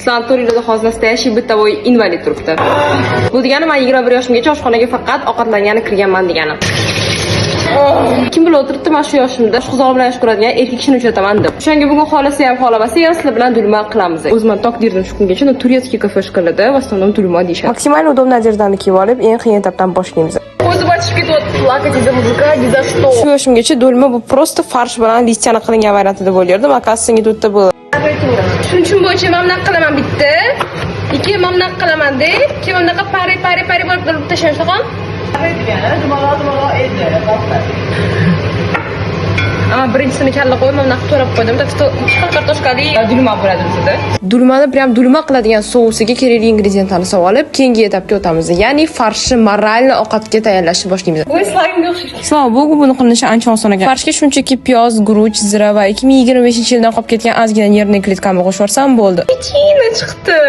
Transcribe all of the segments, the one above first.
Sanatoriyda hozir настоящий бытовой инвалид turibdi. Bu degani, man 21 yoshimgacha oshxonaga faqat ovqatlangani kirganman degani. Kim bilib o'tiribdi, man shu yoshimda oshqozon bilan ish ko'radigan erkak kishini uchrataman deb. O'shanga bugun xohlasa ham, xohlamasa ham sizlar bilan dulma qilamiz. O'zim tok derdim shu kungacha, но турецкий кафешка larda в основном dulma deyishadi. Максимально удобный одежда ni kiyib olib, eng qiyin etapdan boshlaymiz. Ko'zi ochib ketyapti. Плакать из-за мужика ни за что. Shu yoshimgacha do'lma bu просто фарш bilan листья ni qilingan varianti deb o'ylardim. Оказывается, не тут-то было. Tushunchim bo'yicha mana bunaqa qilaman bitta. Ikki, mana bunaqa qilaman-da. Keyin mana bunaqa pari pari pari bo'lib qilib tashlayman, shunaqa. Degani dumaloq dumaloq edi. Ama birinchisini kalla qo'yib, mana bunaqa to'rab qo'ydim. Так что ikki xil kartoshkali dulma bo'ladi bizda. Dulmani прям dulma qiladigan sousiga kerakli ingrediyentlarni solib olib, keyingi etapga o'tamiz. Ya'ni farshni морально ovqatga tayyorlashni boshlaymiz. Voy, slime ga o'xshaydi. Слава богу, buni qilinishi ancha oson ekan. Farshga shunchaki piyoz, guruch, zira va 2025-yildan qolib ketgan ozgina нервный клетка mni qo'shib yuborsam bo'ldi. Kichkina chiqdi.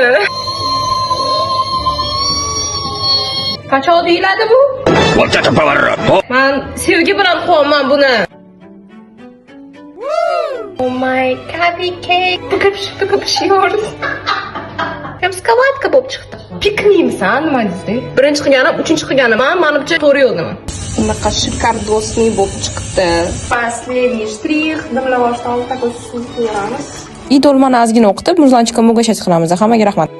Qachon deyiladi bu? Вот это поворот! Man sevgi bilan qilyapman buni. Oh my cupcake. Пока pishyoruz. Ham шоколадка bo'lib chiqdi. Pikniymisan, nima deysiz? Birinchi qilganim, uchinchi qilganim. Man manimcha to'g'ri yo'ldaman. Bunaqa шикардосный bo'lib chiqdi. Последний штрих. Dimlab olishdan такой sous beramiz. И do'lmani ozgina o'qitib, мужланчиком угощать qilamiz. Hammaga rahmat.